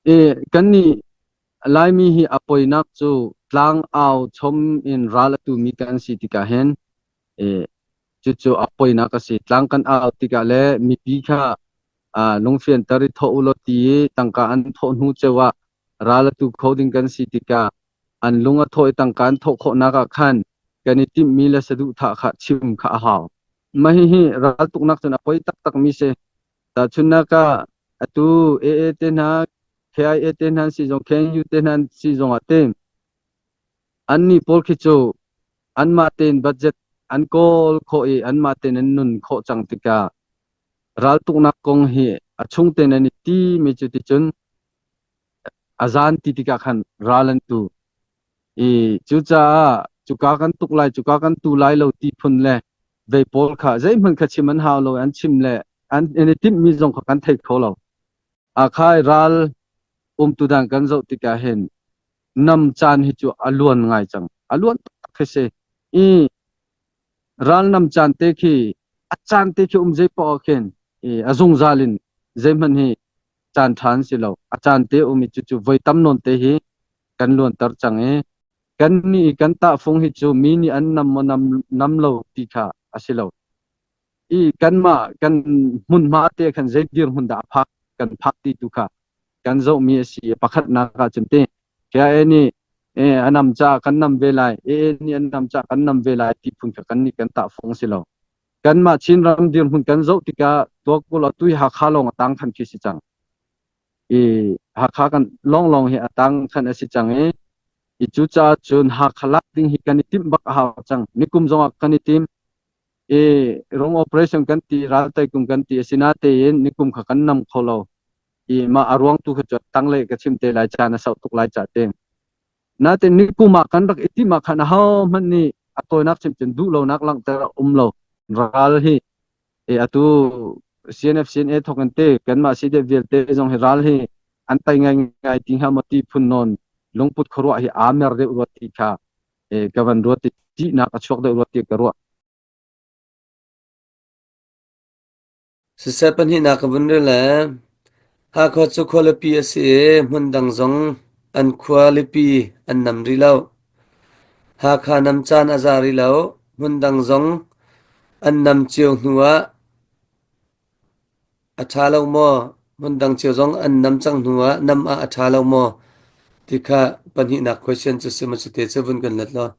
I kannih Laimi hi a poinak cu tlang au chom in ral a tumi kan si tikah hin i cucu a poinak a si. Tlang kan au tikah le mipi kha lungfianter i thawh u law ti i tangka an thawh hnu ceu ah ral a tu kho ding kan si tikah an lung a thawh i tangka an thawh khawhnak ah khan kan i timhmi le saduhthah kha chim kha a hau. Mah hihi raltuknak cun a poi taktakmi si. Tahchunhnak ah atu AA te hna, KIA te hna si zong, KNU te hna si zong ah te annih pawl khi cu anmah tein budget an kawl khawh i anmah tein an nun khawh cang tikah raltuknak kong hi a chung tein an i timi cu ticun a zan ti tikah khan ral an tu. I cucaah cuka kan tuk lai, cuka kan tu lai lo ti phun le vei pawl kha zeihmanh kha chim an hau lo, an chim le an i timhmi zong kha kan thei kho lo. Akhai ral umtu dan kan zoh tikah hin nam caan hi cu a luan ngai cang. A luan tak khi si. I ral nam caan te khi a caan te khi um zei paoh khin i a zungzal in zeihmanh hi caan ṭha an si lo. A caan te um i cucu voi tam nawn te hi kan luanter cang i kan nih kan tahfung hi cu mi nih an nam maw nam, nam lo ti kha a si lo. I kanmah kan hmunhma te khan zei dirhmun dah a phak kan phak ti tu kha kan zohmi a si. Pakhatnak ah cun te KIA nih a nam caah kan nam ve lai, AA nih an nam caah kan nam ve lai ti phun kha kan nih kan tahfung a si lo. Kanmah Chinram dirhmun kan zoh tikah tuakul atu hi Hakha lawng a tang khan khi si cang. I Hakha kan lawnglawng hi a tang khan a si cang i i cucaah cun Hakha lak ding hi kan i timh bak a hau cang. Nikum zongah kan i tim i rung operation kan ti raltai kum kan ti asinatein nikum kha kan nam kho lo. I mah a ruang tu kha cu tanglei ka chim te lai caan a sau tuk lai ca te. Nain nikum ah kan rak i timh ah khan ahohmanh nih a tawinak chim cun duh lonak langhter a um lo. Ral hi atu CNF CNA thawk in te kanmah CDF vialte zong hi ral hi an tai ngaingai ti hnga maw ti phun nawn lungput khuaruah hi aa mer deuh rua ti kha ka van ruat i ṭihnak a chuak deuh rua ti ka ruah. Siseh pahnihnak ka vun rel le Hakha cu khualipi a si i hmundang zong an khualipi an nam rih lo. Hakha nam caan a za rih lo. Hmundang zong an nam cio hnu ah a ṭha lo maw? Hmundang cio zong an nam cang hnu ah nam ah a ṭha lo maw? Ti kha pahnihnak question cu si maw cute cu vun kan let law.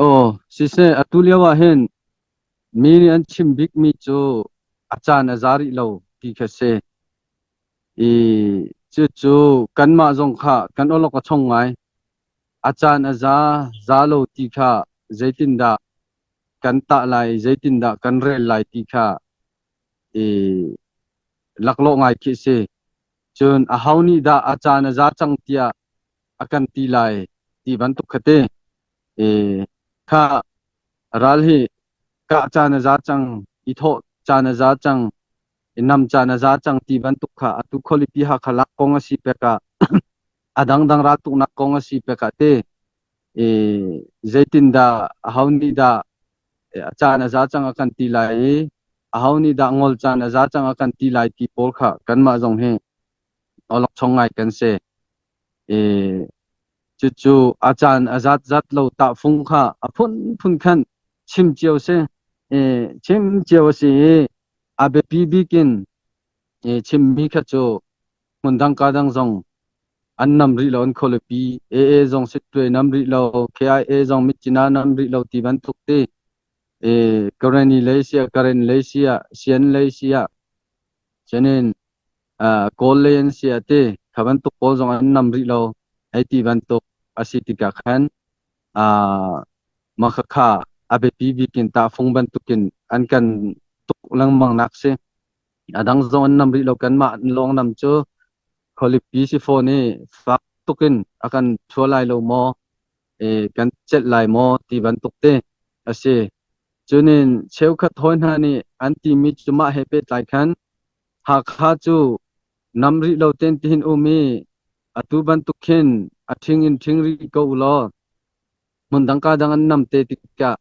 Aw, siseh, atu lio ah hin mi nih an chim bikmi cu a caan a za rih lo ti kha si. I cucu kanmah zong kha kan awlok a chong ngai. A caan a za, za lo ti kha zeitindah kan tah lai, zeitindah kan rel lai ti kha i laklawh ngai khi si. Cun aho nih dah a caan a za cang tiah a kan ti lai ti bantuk kha te i kha ral hi kah caan a za cang i thawh caan a za cang i nam caan a za cang ti bantuk kha atu khualipi Hakha lak kong a si pek ah a dangdang raltuknak kong a si pek ah te i zeitindah aho nih dah a caan a za cang a kan ti lai i aho nih dah ngol caan a za cang a kan ti lai ti pawl kha kanmah zong hi awlokchong ngai kan si. I cucu a caan a zat zat lo tahfung kha a phunphun khan chim cio si. I chim cio a si i a biapi bik in i chimmi kha cu hmundang ka dang zong an nam rih lo an khualipi AA zong Sittwe nam rih lo KIA zong Myitkyina nam rih lo ti bantuk ti i Karenni lei siah Karen lei siah Sian lei siah cunin Kawl lei an si ah ti kha bantuk pawl zong an nam rih lo hei ti bantuk a si tikah khan mah khakha a biapi bik in tahfung bantukin an kan tuk lengmang nak si. A dang zong an nam rih lo kanmah lawng nam cu khualipi si fawn i fak tukin a kan thua lai lo maw kan celh lai maw ti bantuk te a si. Cunin cheukhat hawi hna nih an timi cu mah he pehtlai khan Hakha cu nam rih lo ten tihin um i atu bantuk khin a ṭhing in ṭhing rih ko u law hmundang ka dang an nam te tikah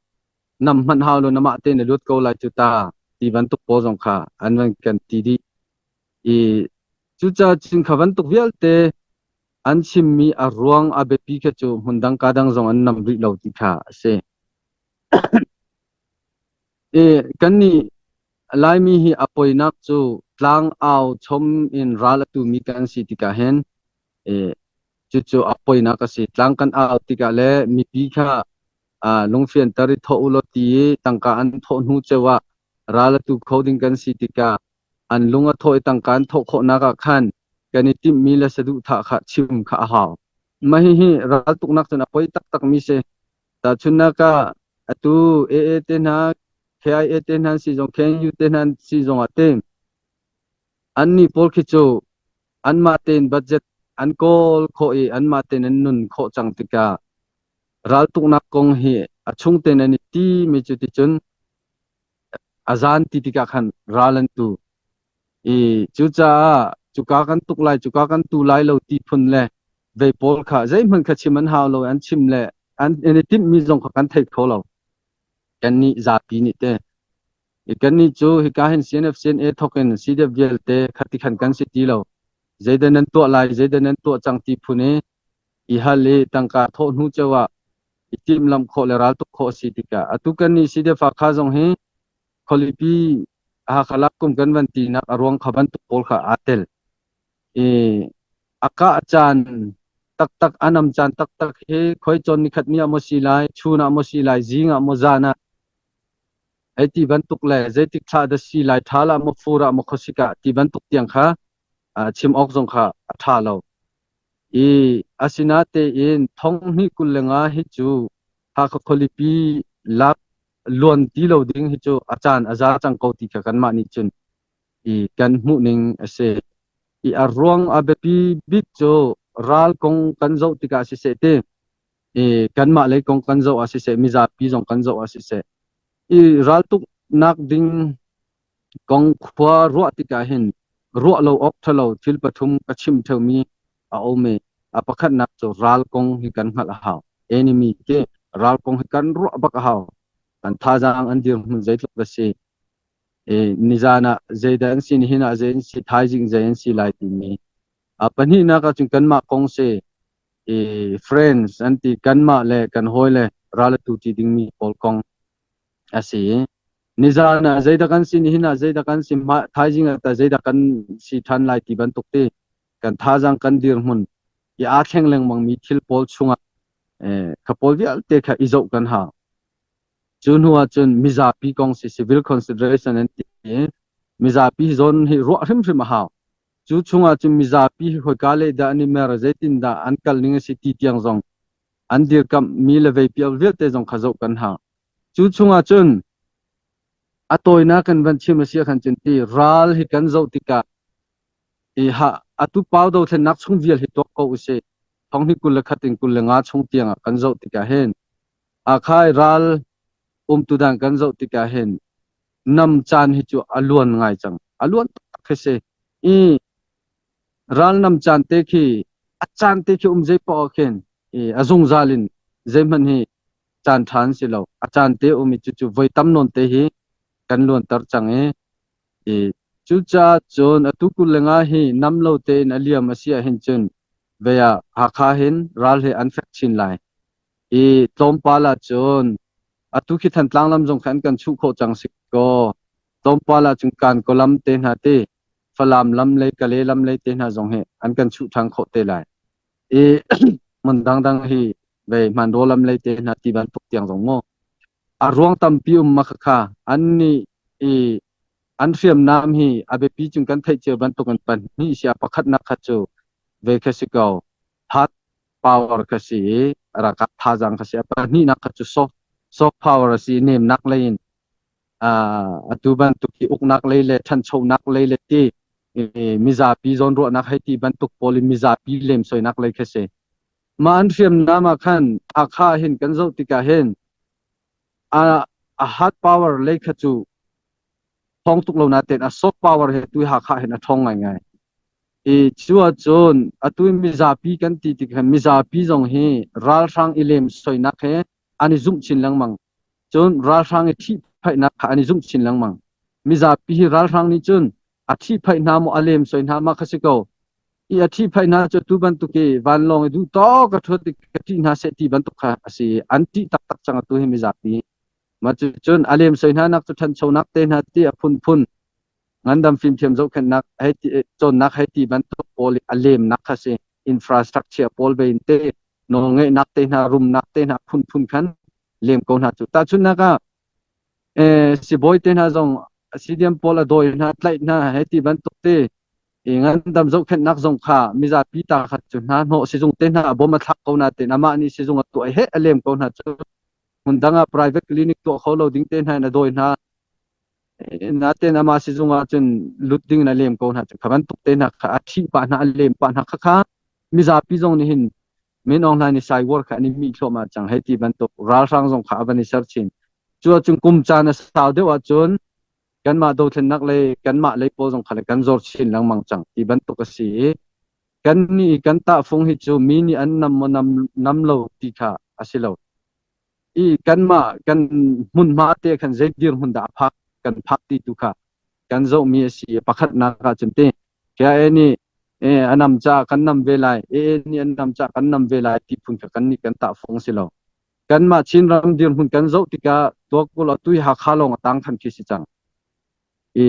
nam hmanh hau lo namah te na lut ko lai cu ta ti bantuk pawl zong kha an van kan ti dih. I cucaah cun kha bantuk vialte an chimmi a ruang a biapi kha cu hmundang ka dang zong an nam rih lo ti kha a si. I kannih Laimi hi a poinak cu tlang au chom in ral a tumi kan si tikah hin cucu a poinak a si. Tlang kan au tikah le mipi kha lungfianter i thawh u law ti i tangka an thawh hnu ceu ah ral a tu kho ding kan si tikah an lung a thawh i tangka an thawh khawhnak ah khan kan i timhmi le saduhthah kha chim kha a hau. Mah hihi raltuknak cun a poi taktakmi si. Tahchunhnak ah atu AA te hna, KIA te hna si zong, KNU te hna si zong ah te annih pawl khi cu anmah tein budget an kawl khawh i anmah tein an nun khawh cang tikah raltuknak kong hi a chung tein an i timi cu ticun a zan ti tikah khan ral an tu. I cucaah cuka kan tuk lai, cuka kan tu lai lo ti phun le vei pawl kha zeihmanh kha chim an hau lo, an chim le an i timhmi zong kha kan thei kho lo. Kannih zapi nih te. I kannih cu hika hin CNF CNA thawk in CDF vialte khati khan kan si ti lo. Zeidah nan tuah lai, zeidah nan tuah cang ti phun i i hal i tangka thawh hnu ceu ah i timhlamh khawh le raltuk khawh a si tikah atu kan nih CDF Hakha zong hi khualipi Hakha lak kum kan van tinak a ruang kha bantuk pawl kha aa tel. I a kah caan taktak a nam caan taktak hi khoi cawn nikhat ni ah maw si lai, chun ah maw si lai, zing ah maw zan ah hei ti bantuk le zeitik thla dah si lai, ṭhal ah maw fur ah maw khuasik ah ti bantuk tiang kha chim awk zong kha a ṭha lo. I asinatein thong hnih 25 hi cu Hakha khualipi lak luan ti lo ding hi cu a caan a za cang ko ti kha kanmah nih cun i kan hmuh ning a si. I a ruang a biapi bik cu ral kong kan zoh tikah siseh ti i kanmah lei kong kan zoh ah siseh mizapi zong kan zoh ah siseh i raltuknak ding kong khua ruah tikah hin ruah lo awk ṭhalo thil pathum ka chim ṭheumi a um i a pakhatnak cu ral kong hi kan hngalh a hau. Enemy ti ral kong hi kan ruah bak a hau. Kan thazaang an dirhmun zeitluk a si. I nizan ah zeidah an si, nihin ah zei an si, thaizing zei an si lai timi. A pahnihnak ahcun kanmah kong si i friends an ti kanmah le kan hawile ral a tu ti dingmi pawl kong a si. Nizan ah zeidah kan si, nihin ah zeidah kan si, thaizing ah tah zeidah kan si ṭhan lai ti bantuk ti kan thazaang kan dirhmun i aa thleng lengmangmi thil pawl chungah kha pawl vialte kha i zoh kan hau. Cu hnu ah cun mizapi kong si civil consideration an ti i mizapi zawn hi ruah hrimhrim a hau. Cu chungah cun mizapi hi khoika lei dah an i mer, zeitindah an kal ning a si ti tiang zong an dirkamh mi le veipial vialte zong kha zoh kan hau. Cu chungah cun a tawinak kan van chim a si ahkhan cun ti ral hi kan zoh tikah i ha atu pau dothlennak chung vial hi tuak ko usih. Thong hi 21 in 25 chung tiangah kan zoh tikah hin akhai ral umtu dan kan zoh tikah hin nam caan hi cu a luan ngai cang. A luan tak khi si. I ral nam caan te khi a caan te khi um zei paoh khin i a zungzal in zeihmanh hi caan ṭha an si lo. A caan te um i cucu voi tam nawn te hi kan luanter cang i i cucaah cun atu 25 hi nam lo tein a liam a si ahhin cun vei ah Hakha hin ral hi an fek chin lai. I tlawmpal ah cun atu khi Thantlang lam zong kha an kan chuh khawh cang si kaw tlawmpal ah cun Kankaw lam te hna te Falam lam lei Kale lam lei te hna zong hi an kan chuh ṭhan khawh te lai. I hmun dangdang hi vei hmanraw lam lei te hna ti bantuk tiang zong maw a ruang tampi um ma khakha an nih i an hriamnam hi a biapi cung kan theih cio bantuk in pahnih sia pakhatnak kha cu ve kha si ko hard power kha si i ralkap thazaang kha si a pahnihnak kha cu soft soft power a si nemnak lei in atu bantuk hi uknak lei le ṭhanchonak lei le ti mizapi zawnruahnak hei ti bantuk pawl in mizapi lemsoinak lei kha si. Mah an hriamnam ah khan Hakha hin kan zoh tikah hin a a hard power lei kha cu thawng tuk lo natein a soft power he tu Hakha hin a ṭhawng ngaingai. I cu ahcun atu mizapi kan ti tik hin mizapi zong hi ralhrang i lemsoinak he an i zumh chin lengmang. Cun ralhrang i ṭhihphaihnak kha an i zumh chin lengmang. Mizapi hi ralhrang nih cun A ṭhihphaih hna maw a lemsoi hna mah kha si ko. I a ṭhihphaih hna cu tu bantuk i vanlawng i duh tawk a ṭhuat i ka ṭih hna seh ti bantuk kha a si. An ṭih taktak cang atu hi mizapi. Mah cucun a lemsoi hna nak cu ṭhanchonak te hna ti a phunphun ngandam fimthiam zohkhenhnak hei ti cawnnak hei ti bantuk pawl i a lemnak kha si. Infrastructure pawl ve in te nawlngeihnak te hna rumnak te hna phunphun khan lem ko hna cu. Tahchunhnak ah sibawi te hna zong CDM pawl a dawi hna tlaih hna hei ti bantuk te i ngandam zohkhenhnak zong kha mizapi ta kha cu hna hnawh sizung te hna bom a thlak ko na tein amah nih sizung a tuah he a lem ko hna cu hmun dang ah private clinic tuah kho lo ding te hna in a dawi hna natein amah sizung ah cun lut ding in a lem ko hna cu kha bantuk te hna kha a ṭhih pah hna a lem pah hna kha kha mizapi zong nih hin Min Aung Hlaing nih cyber kha an i mih thluahmah cang hei ti bantuk ralhrang zong kha a van i ser chin. Cu ahcun kum caan a sau deuh ahcun kanmah dothlennak lei kanmah lei pawl zong kha le kan zor chin lengmang cang ti bantuk a si i kan nih kan tahfung hi cu mi nih an nam maw nam, nam lo ti kha a si lo. I kanmah kan hmunhma te khan zei dirhmun dah a phak kan phak ti tu kha kan zohmi a si i pakhatnak ahcun te KIA nih a nam caah kan nam ve lai, AA nih an nam caah kan nam ve lai ti phun kha kan nih kan tahfung si lo. Kanmah Chinram dirhmun kan zoh tikah tuakul atu hi Hakha lawng a tang khan khi si cang. I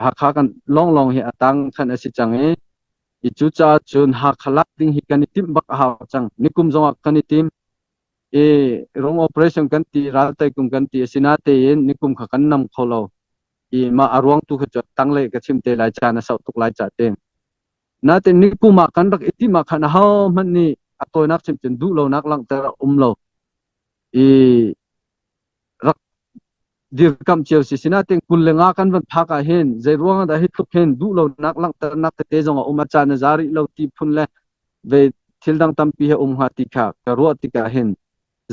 Hakha kan lawnglawng hi a tang khan a si cang i i cucaah cun Hakha lak ding hi kan i timh bak a hau cang. Nikum zongah kan i tim. I rung operation kan ti raltai kum kan ti asinatein nikum kha kan nam kho lo. I mah a ruang tu kha cu tanglei ka chim te lai caan a sauh tuk lai ca te. Nain nikum ah kan rak i timh ah khan ahohmanh nih a tawinak chim cun duh lonak langhter a um lo. I rak dirkamh cio si sinain 25 kan van phak ah hin zei ruang ah dah hi tluk hin duh lonak langhternak tete zong a um a caan a za rih lo ti phun le ve thil dang tampi he um hnga ti kha ka ruah tikah hin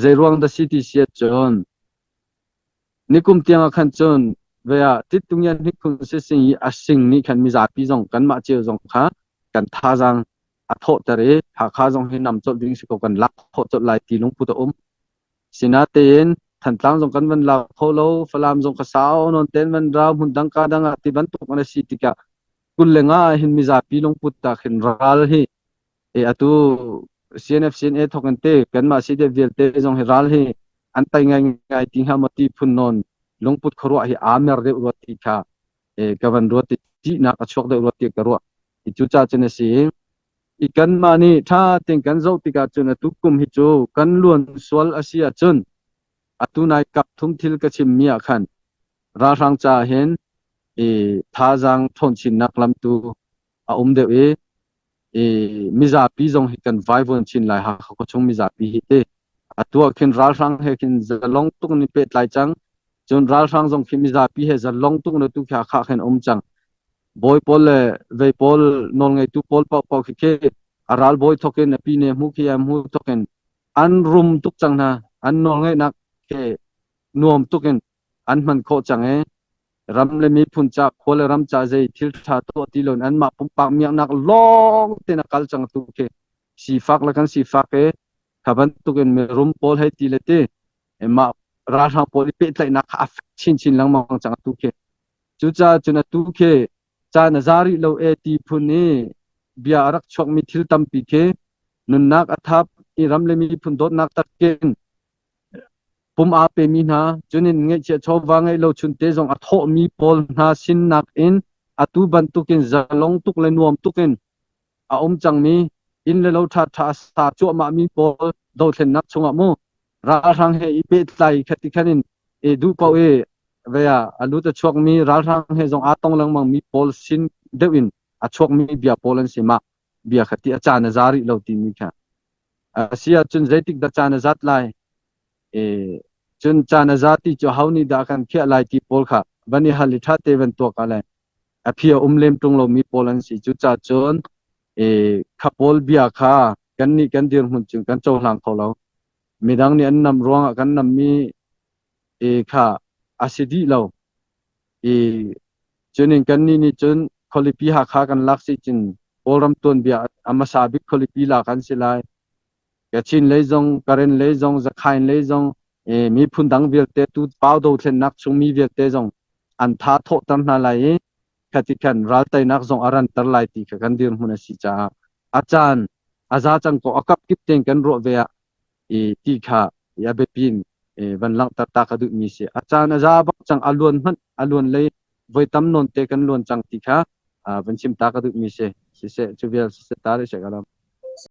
zei ruang dah si ti si ahcun Nikum tiang ah khan cun ve ah Tittungian hnikhun sising i a sing nih khan mizapi zong kanmah cio zong kha kan thazaang a thawhter i Hakha zong hi nam colh ding si ko kan lak khawh colh lai ti lungput a um. Sinatein Thantlang zong kan van la kho lo, Falam zong kha sau nawn ten van rau hmun dang ka dang ah ti bantuk an si tikah 25 ah hin mizapi lungput ta khin ral hi e atu CNF CNA thawk in te kanmah CDF vialte zong hi ral hi an tai ngai ngai ti hnga maw ti phun nawn lungput khuaruah hi aa mer deuh rua ti kha e ka van ruat ti ṭihnak a chuak deuh rua ti ka ruah i cucaah cun a si i kanmah nih ṭha tein kan zoh tikah cun atu kum hi cu kan luan sual a si ahcun atu nai kap thum thil ka chimmi ah khan ralhrang caah hin i thazaang ṭhawn chinnak lamtu a um deuh i i mizapi zong hi kan vaivuan chin lai Hakha khuachung mizapi hi te atu ah khin ralhrang he khin zalong tuk ni pehtlai cang cun ralhrang zong khi mizapi he zalong tuk na tu khi Hakha khin um cang bawi pawl le vei pawl nawlngeitu pawl paoh paoh khi khi a ralbawi thok in a pi ne hmu khi a hmu thok in an rum tuk cang hna an nawlngeihnak khi nuam tuk in an hman khawh cang i ram le miphun ca khua le ram ca zei thil ṭha tuah ti loin anmah pumpak miaknak lawng tein a kal cang tu khi sifak le kan sifak i kha bantukin mirum pawl hei ti le ti mah ralhrang pawl i pehtlaihnak kha a fek chinchin lengmang cang atu khi. Cucaah cun atu khi caan a za rih lo e ti phun i bia a rak chuakmi thil tampi khi nunnak a thap i ram le miphun dawtnak takin pum aa pemi hna cunin ngeihchiah chawva ngeih lo chunte zong a thawhmi pawl hna sinnak in atu bantukin zalong tuk le nuam tukin a um cangmi inn le lo ṭhaṭha a sa cuahmahmi pawl dothlennak chungah mu ralhrang he i pehtlai khati khan in i duh paoh i ve ah a lut a chuakmi ralhrang he zong aa tong lengmangmi pawl sin deuh in a chuakmi bia pawl an si mah bia kha ti a caan a za rih lo timi kha A si ahcun zeitik dah caan a zat lai? E, cun caan a za ti cu ho nih dah kan khiah lai ti pawl kha van i hal i ṭha te van tuak ah le a phi a um lem ṭung lomi pawl an si. Cucaah cun e, kha pawl bia kha kannih kan dirhmun cun kan cohlang kho lo. Midang nih an nam ruangah kan nammi e, kha a si dih lo. I cunin kannih nih cun khualipi Hakha kan lak si cun Kawlram tuanbia a hmasa bik khualipi lak an si lai. Kachin lei zong, Karen lei zong, Zakhain lei zong, miphun dang vialte tu pau dothlennak chung mi vialte zong an tha thawhter hna lai i Khati khan ral teinak zong a ranter lai ti kha kan dirhmun a si caah a caan a za cang ko a kap kip tein kan ruah ve ah i ti kha a biapi in van langhter ta ka duhmi si. A caan a za bak cang a luan hmanh a luan lei voi tam nawn te kan luan cang ti kha van chim ta ka duhmi si. Siseh cu vial siseh ta rih seh ka lam.